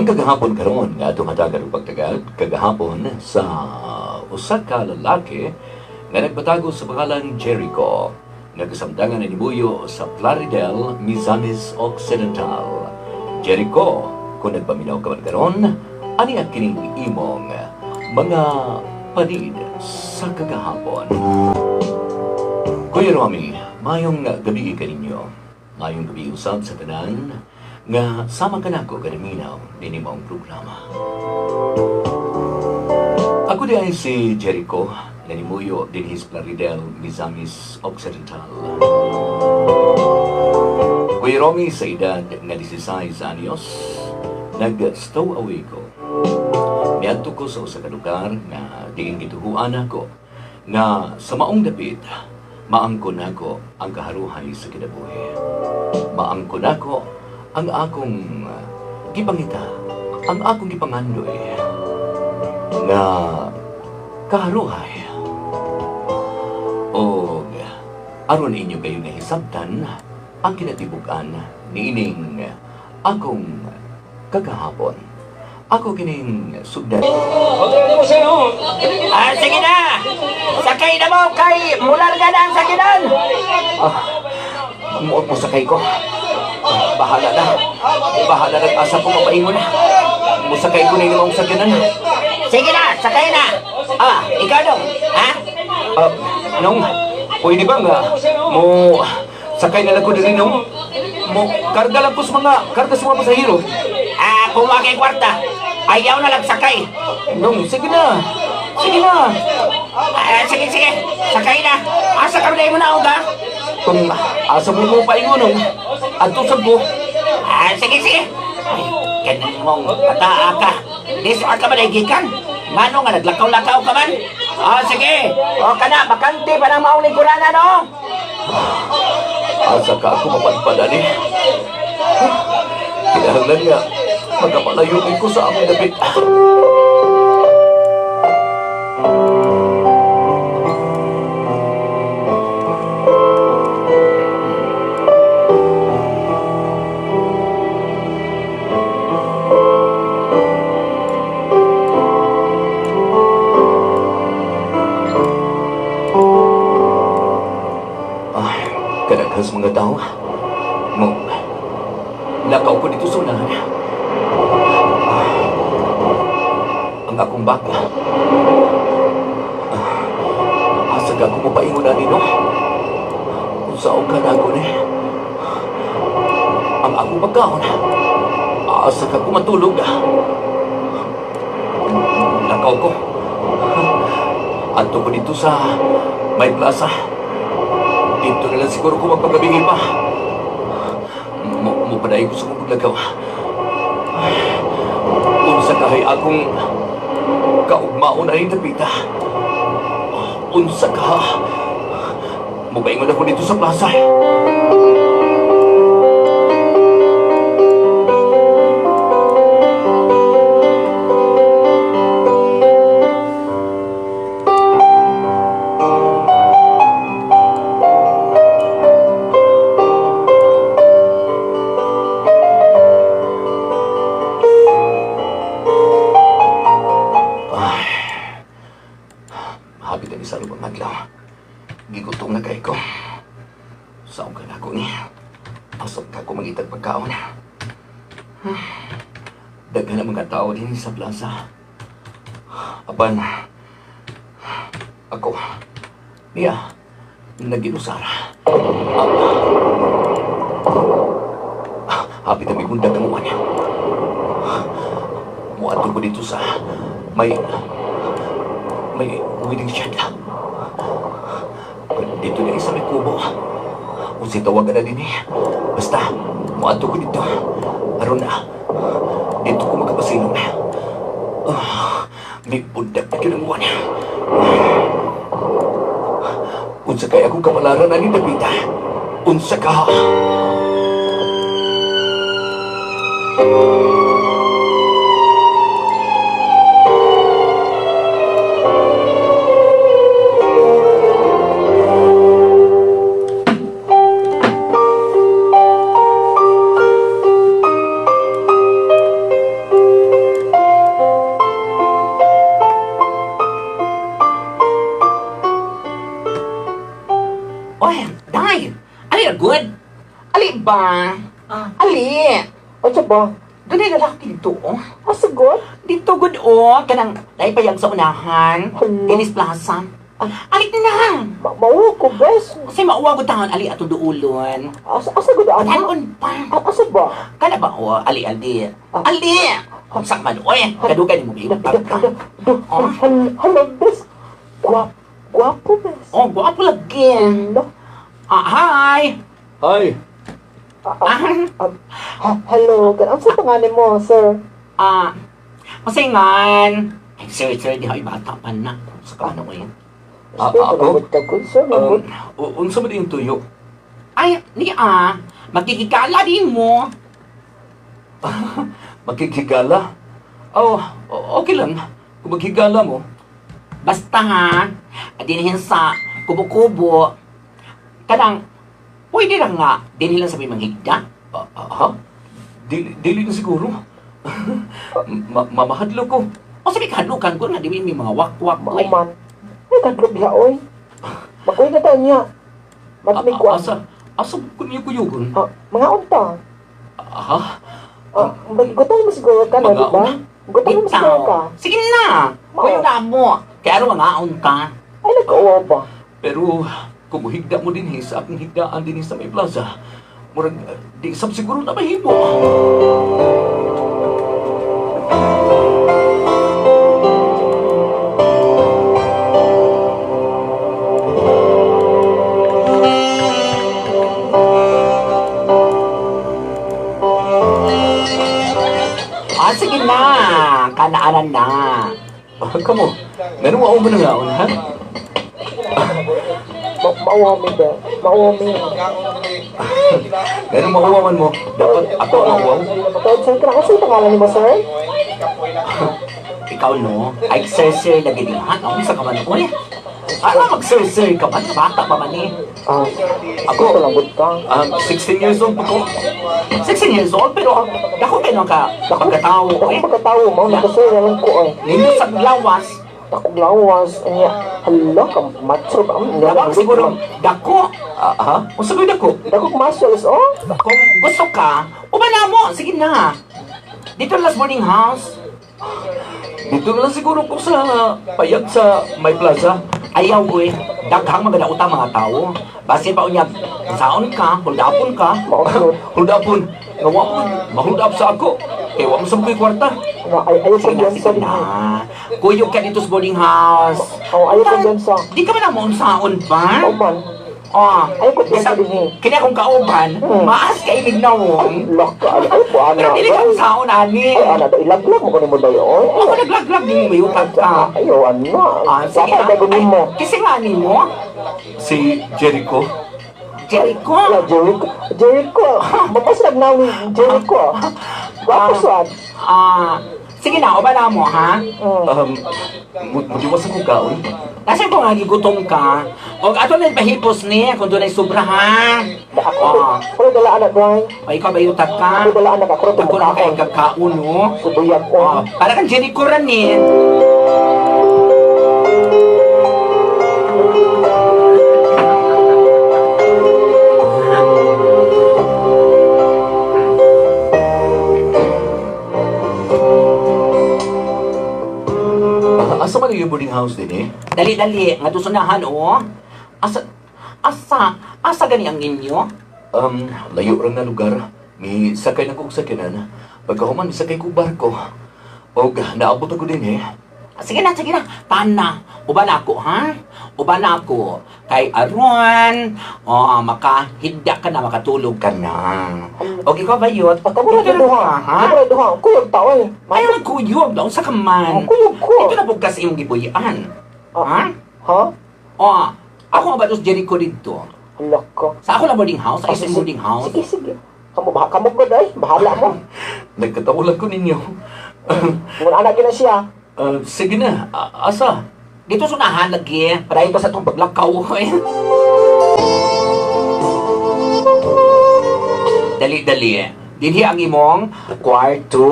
Ang kagahapon karon nga atong hatagan og pagtagad, kagahapon sa usa ka lalaki nga nagpatago sa pangalang Jericho, nga kasamtangan nimuyo sa Plaridel, Misamis Occidental. Jericho, kung nagpaminaw ka man karon, ani ang kining imong mga panid sa kagahapon. Kuya Romy, mayong gabi kaninyo. Mayong gabi usab sa tanan nga sama kanako kanaminaw nini maong programa. Ako di ay si Jericho, nga nimuyo dinhi sa Plaridel, Misamis Occidental. Kuya Romy, sa edad nga 16 anyos, nag-stow away ko. Niadto ko sa usa ka lugar nga diin gituhuan ako nga sa maong dapit maangkon nako ang kaharuhay sa kinabuhi. Maangkon nako ang akong gipangita, ang akong gipangandoy nga kaharuhay. Og aron inyo kayo nahisabtan ang kinatibuk-an niining akong kagahapon. Ako kining sugdan. Ah, sige na! Sakay na mo kay mularga na ang sakinan! Ah, mo sakay ko. Ah, bahala na. Bahala na asa ko mapaingon na. Musakay ko ninyo ang sakyanan. Sige na, sakay na! Ah, ikaw dong, ha? Ah, nung, pwede ba nga mo sakay na lang ko din nung mo karga lang ko sa mga karga sa mga pasahero. Ah, kung wa kay kwarta, ayaw na lang sakay. Nung, sige na. Sige na. Ah, sige, sige, sakay na. Asa ka mo na, ha? Kung asa mo mo paingon nung, adto sab ko. Ah, sige, sige. Ay, ganun mong pataa ka. Lisod ka ba gikan? Ngano nga naglakaw-lakaw ka man? Ah, sige. O ka na, bakante pa ng maong lingkuranan, no? Asa ka ako mapadpadan eh. Kinahanglan nga, magkapalayo ko sa among dapit. Ay, kadaghan sa mga tao. Mo, lakaw ko dito sa unahan. Ah, ang akong bag. Ah, asa ka ako mapaingon na nino? Unsaon ka na ako ni? Ang akong pagkaon. Asa ka ko matulog? Lakaw ko. Adto ko dito sa may plaza. Dito na lang siguro ko magpagabi pa. Mo padayon ko sa akong paglakaw. Ay, unsa kahay akong kaugmaon na rin dapita. Unsa ka. Mupaingon ako dito sa plaza. Ay, hapit na ni sa lubang adlaw. Gigutom na kay ko. Saong ka na ako ni. Asap ka ko mangitag pagkaon. Daghan ang mga tao din sa plaza. Apan, ako, niya, naginusara. Ah, hapit na may bundag ang uwan. Muadto ko dito sa may wedding shed. Dito na isa may kubo. Kung si tawagan na din eh. Basta, muadto ko dito. Aron na, dito ko makapasilong. Ah, may bundag na yun ang uwan. Unsa kay akong kapalaran ani dapita? Unsa ka? Ali na good. Ali ba? Ali. Ano ba? Doon ay lalaki dito, oh. Asa god? Dito good, oh. Kanang naipayag sa unahan. Hala. Tennis Plaza. Ali na. Mauwa ko, bes. Kasi mauwa ko taon, ali ato duulon. Asa god ana? Tanon pa. Asa ba? Kana ba, oh, ali, ali. Ah. Ali! Kung sa man, oy, kadugay ni mo Do, Oh. hala, bes. Gwapo, bes. Oh, gwapo lagi. Hala. Ah, hi! Hi. Ah, Hello, kan sa pangalan mo, sir? ah, masingan. Ay, sir, sir, di ay bata pa na. Sa kaano ko yan? Sir, Ako? malugod ka, good, sir, malugod. Unsa man yung tuyo? Ay, ni ah, magkikikala din mo. Makikigala? Oh, okay lang. Kung maghigala mo, Basta ha, dinhin sa kubo-kubo, kanang, pwede lang nga, dinhin lang sa may manghigda. Ha? Dili na siguro. Mamahadlo ko. O sabi kahalukan ko nga, di ba may mga wakwak ko eh. Mauman. Ay, kadlok diha, oy. Magoy na tayo niya. Matmig ko. Asa ko niyo kuyugon? Mga unta. Ha? Gutom mo siguro ka na, Mga di ba? Gutom mo siguro ka. Sige na, Mao. kuyo na mo. Kaya ano mga unta? Ay, nagkauwaw ba? Pero kung higda mo din sa akong higdaan din sa may plaza, murag di sab siguro na mahimo. Ah, sige na, kanaanan na. Kamo, meron mo ba nga ha? Mauwaw mi ba? Mauwaw mi. Meron mauwawan mo. Dapat ako ang mauwaw. Tawad, sir, kana kasi pangalan mo, sir? Ikaw no, ay sir sir lagi din ha. Ang isa ka man ko eh. Ano mag sir sir ka man, bata pa man eh. Ah, Ako, ako lang good ka. 16 years old pa ko. 16 years old pero dako kayo nang ka pagkatao Ako eh. pagkatao mo, nagkasir na lang ko ay. Nindot sa lawas, Takog lawas, anya, hala ka, macho ba? Dawag siguro dako. Ha? Unsa ko'y dako? Dakog muscles, oh. Kung gusto ka, uban na mo, sige na. Dito na last boarding house. Dito na lang siguro ko sa payag sa may plaza. Ayaw ko eh. Daghang mga utang mga tao. Basin pa unyag, saon ka, huldapon ka. Mausod. Hold upon. Nga wa mo, ma-hold up sa ako. Kay wa mo sa ko'y kwarta. Nga, ay, ayaw ko Sige na, dyan sa sige na. Kuyog ka dito sa boarding house. Oh, ayaw ko dyan sa. Di ka man na mo unsaon ba? Oh, man. Ah, Ayaw ko dyan sa dinhi. Kini akong kauban, maas ka ilig na wong. Laka, ay, po, ana. Pero dili ka unsaon ani. Ay, ana, ilaglag mo ko ni mo dayo, oy. Ako naglaglag din mo yutag ka. Ayaw, ana. Ah, sige Dapat na. gagawin mo. Ay, kasi nga ni mo, Si Jericho. Jericho. Ala, Jericho. Jericho. Mapaslag na ni Jericho. Gwapo sad. Ah, sige na, uban na mo ha. Mudiwas ako kaon. Kasi kung nga gigutom ka, og ato na pahipos ni kung doon ay sobra ha. Ako, Ah. ako dala anak, Brian. O ikaw ba yutag ka? Ako dala anak, ako Ako na tumakaon. kay kagkaon no. Subuyag ko. Ah, para kang Jericho ran ni. Asa man yung boarding house din eh? Dali-dali, nga sunahan oh. Asa asa asa gani ang inyo? Layo ra nga lugar. Mi sakay na ko og sakyanan. Pagkahuman misakay ko og barko. Og naabot ako din eh. Ah, sige na, sige na. Taan na. Uban ako, ha? Uban ako. Kay aron, oh, makahidda ka na, makatulog ka na. O ikaw ba yun? Ako mo na Dito na duha. ka, ha? Ako na duha. Kuyog ta, oy. Ayaw nagkuyog. Daon sa kaman. Kuyog ko. Ito na bukas imong gibuyan. Ha? Ha? O, ako nga ba ito sa Jericho dito? Hala ka. Sa ako na boarding house, ay sa Sige, boarding house. Sige, sige. Kamu ba kamu ko day? Bahala mo. Nagkatawa lang ko ninyo. Ngun anak gina siya. Sige na, asa? Dito sunahan lagi. Padayon pa sa itong paglakaw. Eh. Dali, dali. Dinhi ang imong kwarto.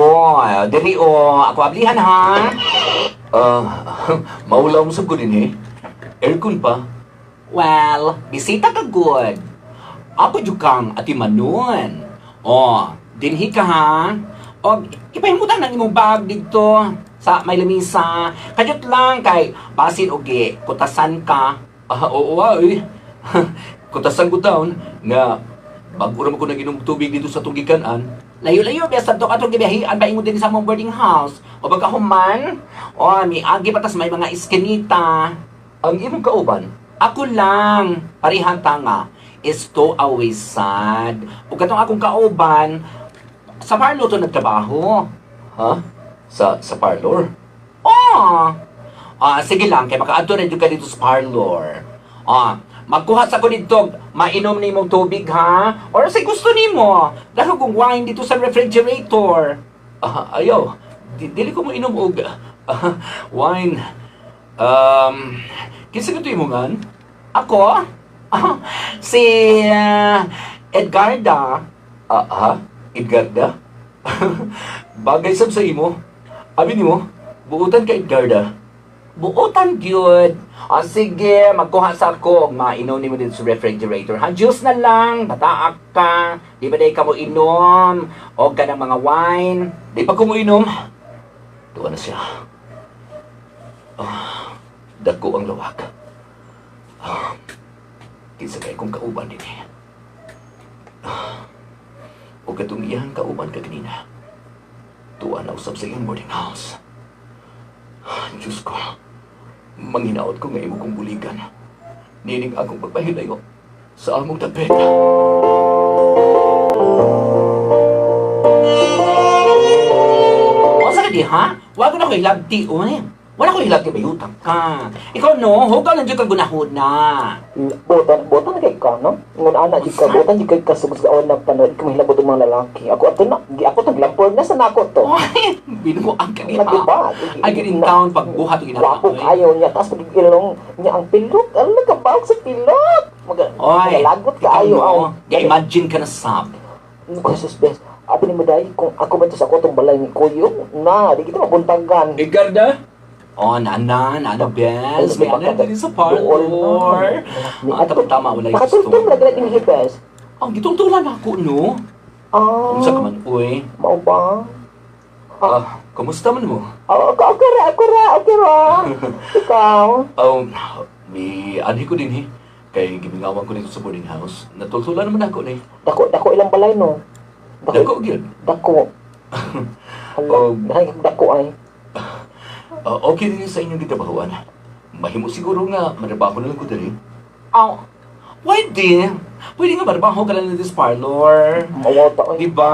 Dili o, ako ablihan ha. Maulaw mo sa ko din eh. Aircon pa. Well, bisita ka good. Ako jud kang atimanon. Oh, dinhi ka ha. Og ipahimutan ang imong bag didto sa may lamisa. Kadyot lang kay basin og kutasan ka. Ah, oo, ay. Kutasan ko taon nga bago ra man ko nag-inom og tubig dito sa tunggikan-an. Layo-layo biya sa atong gibiyahian ba ingon din sa among boarding house. O pagka human, o miagi pa tas may mga iskinita. Ang imong kauban, Ako lang, parihan ta nga, is to always sad. Ug katong akong kauban, sa parlor to nagtrabaho. Ha? Sa parlor? Oh! Ah, sige lang, kay makaadto na jud ka dito sa parlor. Ah, magkuha sa ko dito, mainom nimo tubig ha? Or sa gusto nimo, dahil kung wine dito sa refrigerator. Ah, ayaw. Dili ko mo inom og wine. Kinsa ka to imong an? Ako? Ah, si Edgarda. Ah, ha? Edgarda? Bagay sab sa imo. Abi nimo, buutan ka Edgarda. Buotan gyud. Ah, sige, magkuha sa ako og mainom nimo dito sa refrigerator. Ha, juice na lang, bataak ka. Di ba day ka mo inom? O ka ng mga wine. Di pa ko mo inom. Tuwa na siya. Ah, dako ang lawak. Ah, kinsa kay kong kauban din eh. Ah, ug katong iyang kauban ka kanina. Tuwa na usab sa iyang boarding house. Ah, Diyos ko, manghinaot ko nga imo kong buligan. Nining akong pagpahilayo sa among dapit. O sa di ha? Wag na ko hilabti oy. Wala ko hilabti bayutang ka. Ikaw no, hugaw lang jud kag gunahuna. Buotan, buotan kay ka, no? Ngun ana jud ka, buotan jud kay ka sugod sa na panood kung hilabot ang mga lalaki. Ako ato na, gi ako to glampor na sa nako to. Oy, binuang ka Na, diba? Ay gining taon pagbuhat og ginata. Gwapo kayo niya, tapos pag ilong niya ang pilot. Ala, kabawag sa pilot. Mag Oy, Malagot ikaw, kaayo. no, Aw. Ga-imagine ka na sab. Ko sus bes. Abi ni mo dai kung ako ba to sa ako tong balay ni Kuyong, na di kita mabuntagan. Edgarda? Oh, nana, nana, bes. May Ay, ana din sa parlor. Ni Ah, tama, wala yung Makatultol gusto. na gani ni bes. Ang gitultulan ako, no? Ah. Unsa ka man, uy? Mao ba? Ah, kumusta man mo? Ah, ako, ako ra, ako ra, okay ra. Ikaw. May anhi ko din eh. Kay gimingawan ko dito sa boarding house. Natultulan naman ako ni. Dako, dako ilang balay no. Dako gyud. Dako. Hala, Oh. dahil dako ay. Ah, okay din sa inyong gitrabahoan. Mahimo siguro nga matrabaho na lang ko diri. Oh, pwede. Pwede nga barbaho ka lang dito sa parlor. Mawaw ta Di oy. ba?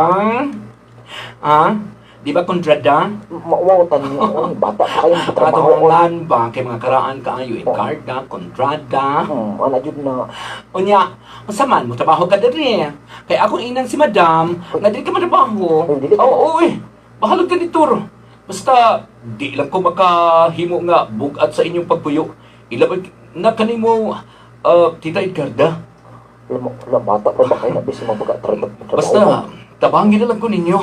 Ah? Di ba, Kondrada? Mawaw ta niyo oy. Bata pa kayo trabaho oy. Katawangan ba kay mga karaan kaayo Encarda, Kondrada. Ana jud na. Unya, unsa man mo trabaho ka diri. Kay akong inang si Madam, nga diri ka matrabaho. Ay, dili ka. Oo, oy. Bahalog ka ni Turo. Basta di lang ko makahimo nga bugat sa inyong pagpuyo. Ilabay na kanimo Tita Edgarda. Wala, wala, bata pa ba kayo na busy mabaga trabaho. Basta tabangin na lang ko ninyo.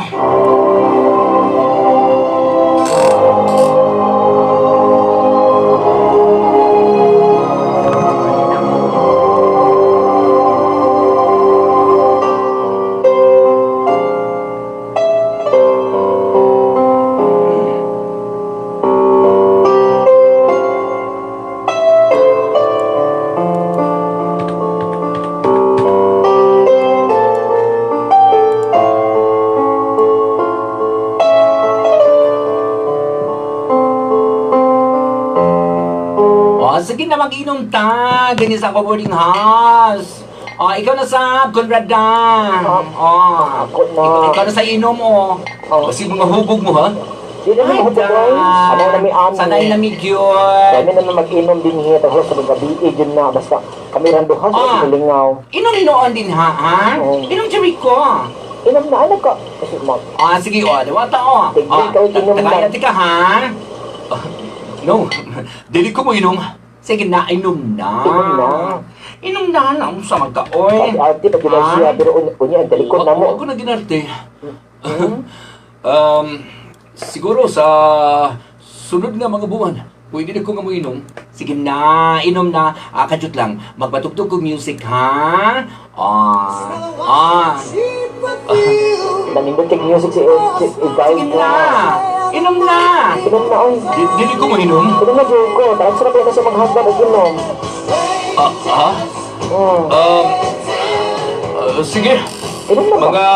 O, sige na mag-inom ta. Ganyan sa ako boarding house. O, ikaw na sa Conrada. O, Ako na. Ikaw na sa inom, o. Oh. Kasi mga hubog mo ha. Di na Ay, mo da. boy. Ano na may ami. Sanay na mi gyud. Kami na mag-inom din hiya tapos sa gabi eh jud na basta kami randuhan sa Ah. lingaw. Inom noon din ha, ha? Oo. Inom Jericho. Inom na ano ka? Kasi mag Ah, sige, o. Diwata, o. Tigil ka, inom na. Tagayan ka, ha? No, dili ko mo inom. Sige na, inom na. Inom na. Inom na lang sa magkaoy. pag arte pag gina siya pero unya ang talikod na mo. Ako na ginarte. Hmm? Siguro sa sunod nga mga buwan, Pwede na ko nga mo inom. Sige na, inom na. Ah, kadyot lang. Magpatugtog kog music, ha? Ah, ah. Nanindot kay music si Guy. Sige na. Inom na. Inom na, oy. Dili ko mo inom. Inom na, Jericho. Tarang sarap yan na siya maghagdan og inom. Ah, ah? Sige. Inom na ba? Mga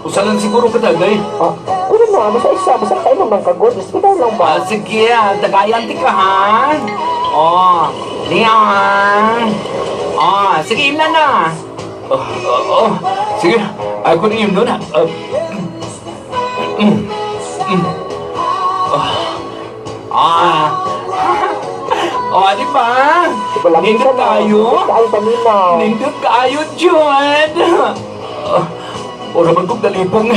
usalan siguro ka tagay. Ah, inom na. Basta isa. Basta kainom man ka. God, hospital lang ba? Ah, sige, ah, tagayan ti ka, ha? Oh, Leon. Oh, sige, imna na. Oh, oh, oh. Sige, ako na imnon. Ah, Ah. Oh, di ba? Diba, lamisa Nindot na. kayo. Kayo paminaw. Nindot kayo, Juan. Ah, ora man kong dalipong.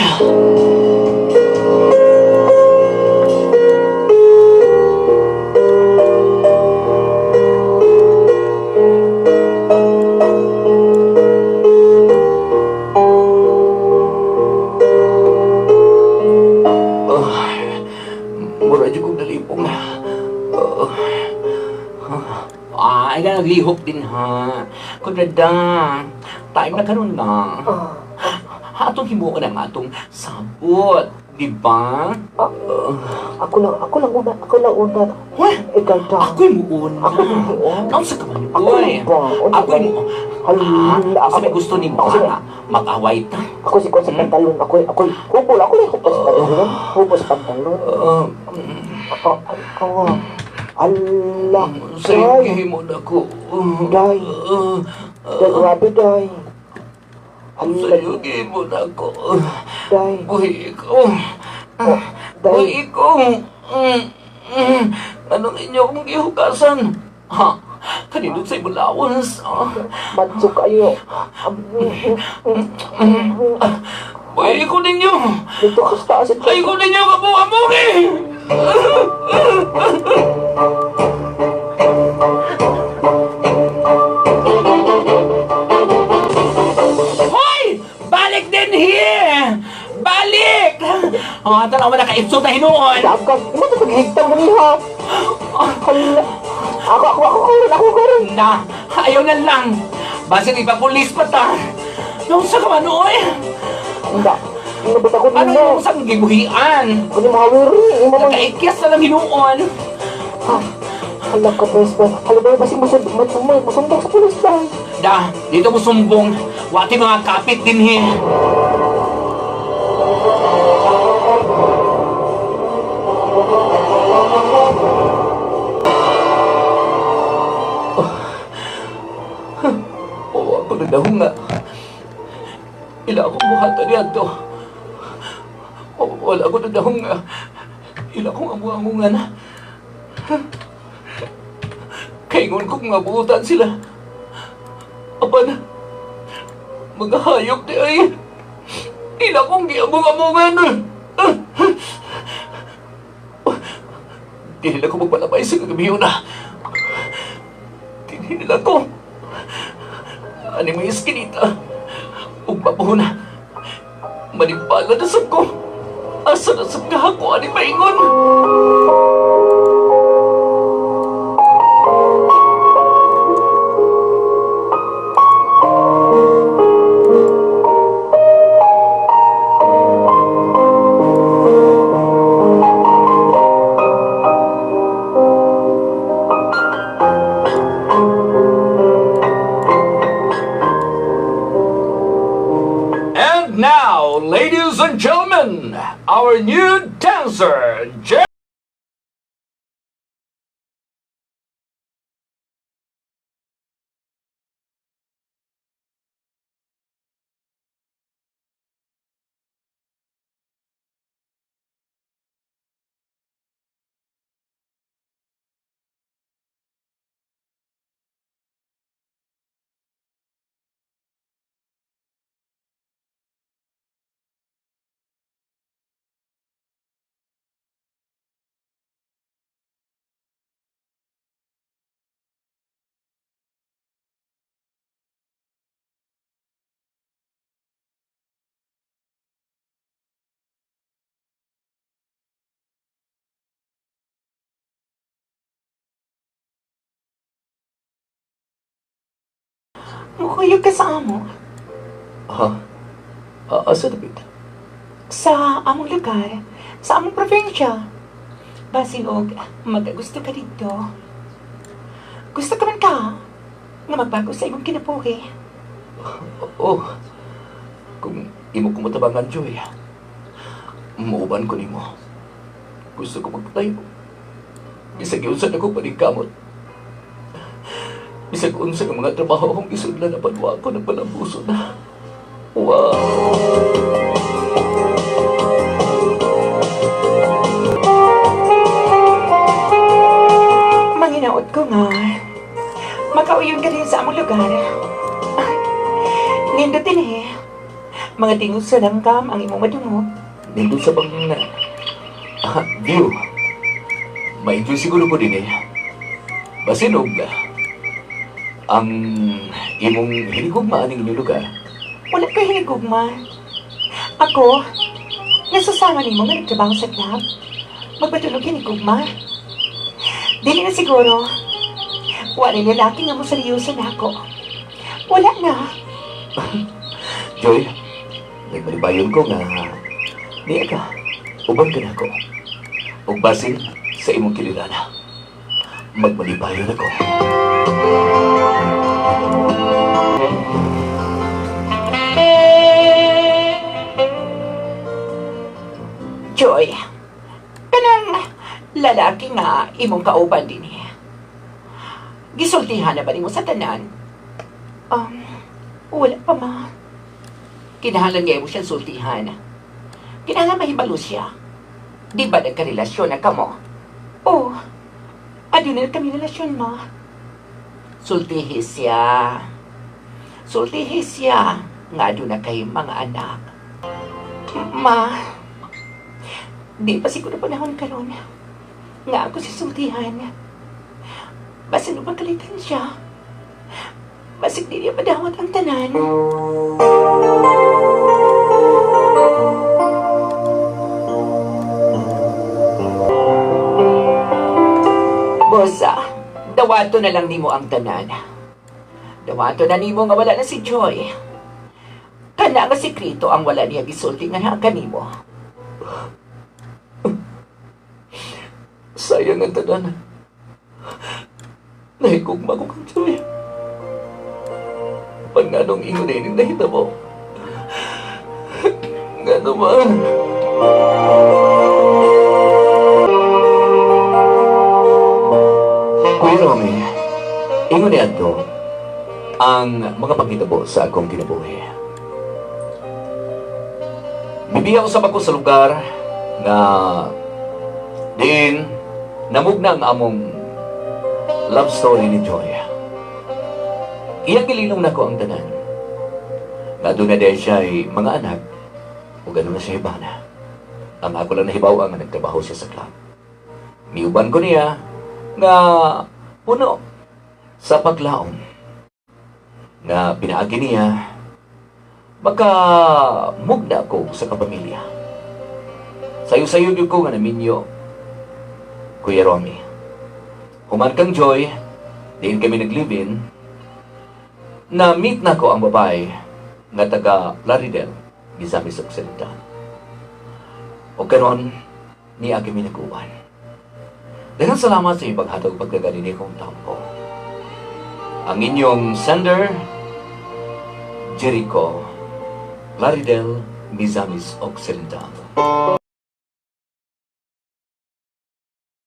Ah, mura jud kong dalipong. Ah, Ah, ay naglihok din ha. Kunrada, time na karon na. Atong himuon ang atong sabot, di ba? Ah, ako lang, ako lang una, ako lang una. Hoy, Ikaw ta. ako'y muuna. Ako muuna. Naunsa ka man, Ako oy. lang ba? Una Ako'y ba? mo. Hala, Ah, ako may gusto ni mo, ako- ha? Mag-away ta. Ako si Kwan sa pantalon. Ako, ako, hubol. Ako lang hubol sa pantalon. Hubol sa pantalon. Ako, ako. Ala. Sa Day. gihimo na ko. Day. Day, grabe, day. Sa Hala, gihimo na ko. day. Buhi ikaw. Oh, day. Buhi ikaw. Anong inyo akong gihugasan? Ha? Kanindot sa ibulawas. Ah. Matso kayo. Buhi ko ninyo. Dito ko sa taas. Ay ko ninyo kabuha-buhi. Hoy! Balik din here! Balik! Oh, tanaw mo na kaipsot na hinuon. Dagan. Imo to paghigtang ganiha. Hala. Ako, ako, ako, karon, ako, karon. Na, ayaw na lang. Basin ipapulis pa ta. Naunsa ka man, oy? Hindi. Inabot ako Ano nino. yung sa gibuhian? Kunin mo hawiri. Imo man. Nakaikyas na lang hinuon. Ah, Hala ka, best man. Hala ba, basing musumbong sa pulis day. Da, dito mo sumbong. Wati mga kapit din he. Oo, ako nagdahong nga. Ila akong buhatan niya to. Wala ako nagdahong nga. Ila akong amuangungan. Kaingon kong nga buutan sila. Apan, mga hayop di ay. Ila kong giamong-amungan. Di nila ko magpalabay sa kagabi na. Di nila ko. Ani may iskinita. Ug mabuhon. Manimpala na sab ko. Asa na sab nga ako ani maingon. And now, ladies and gentlemen, our new dancer, Jerry. Mukuyog ka sa amo. Ha? Asa dapit? Sa among lugar, sa among probinsya. Basin og magagusto ka dito. Gusto ka man ka nga magbago sa imong kinabuhi. Oh, kung imo ko matabangan, Joy, muuban ko nimo. Gusto ko magpatayo. Bisag unsa na ko paningkamot. Bisag unsa nga mga trabaho akong gisudlan apan wa ko nagpalambuso na. Wow! Manginaot ko nga. Makauyon ka din sa among lugar. Nindutin eh. Mga tingog sa langgam ang imong madungog. Nindot sa bang view. Ma-enjoy siguro ko din eh. Basin og ang imong hinigugma aning inyong lugar. Wala ko hinigugma. Ako, nasasama nimo nga nagtrabaho sa club. Magpatulog hinigugma. Dili na siguro. Wala ni lalaki nga mo seryoso na ako. Wala na. Joy, nagmalibayon ko nga niya ka. Uban ka na ako. Ug basin sa imong kililana. Magmalibayon ako. Joy, kanang lalaki nga imong kauban din eh. Gisultihan na ba nimo sa tanan? Wala pa, ma. Kinahanglan nga mo siyang sultihan. Kinahanglan mahibalo siya. Di ba nagkarelasyon na kamo? Oo. Aduna na kami relasyon, ma. Sultihi siya. Sultihi siya nga aduna kay mga anak. Ma, di pa siguro panahon karon nga ako si sultihan. Basin mapagalitan siya. Basig di niya padawat ang tanan. Bosa, dawato na lang nimo ang tanan. Dawato na nimo nga wala na si Joy. Kana nga sekreto ang wala niya gisulti nga naa kanimo. Sayang ang tanan. Nahigugma ko kang Joy. Pag nganong ingon na ining nahitabo. Nga naman. Kuya Romy, ingon ni Adto, ang mga panghitabo sa akong kinabuhi. Bibiya usab ako sa lugar nga din namugna ang among love story ni Joy. Iyang gilinong nako ang tanan. Nga doon na dahil siya ay mga anak o gano'n na siya ibana. Ang ako lang nahibaw nga nagtrabaho siya sa club. Miuban ko niya nga puno sa paglaom nga pinaagi niya baka mugna ko sa kapamilya. Sayo-sayo gyud ko nga naminyo, Kuya Romy. Human kang Joy, diin kami nag-live-in, na-meet na ko ang babae nga taga Plaridel, Misamis Occidental. O karon, niya kami nag-uwan. Daghang salamat sa inyong paghatag ug pagkagali ni kong tampo. Ang inyong sender, Jericho, Plaridel, Misamis Occidental.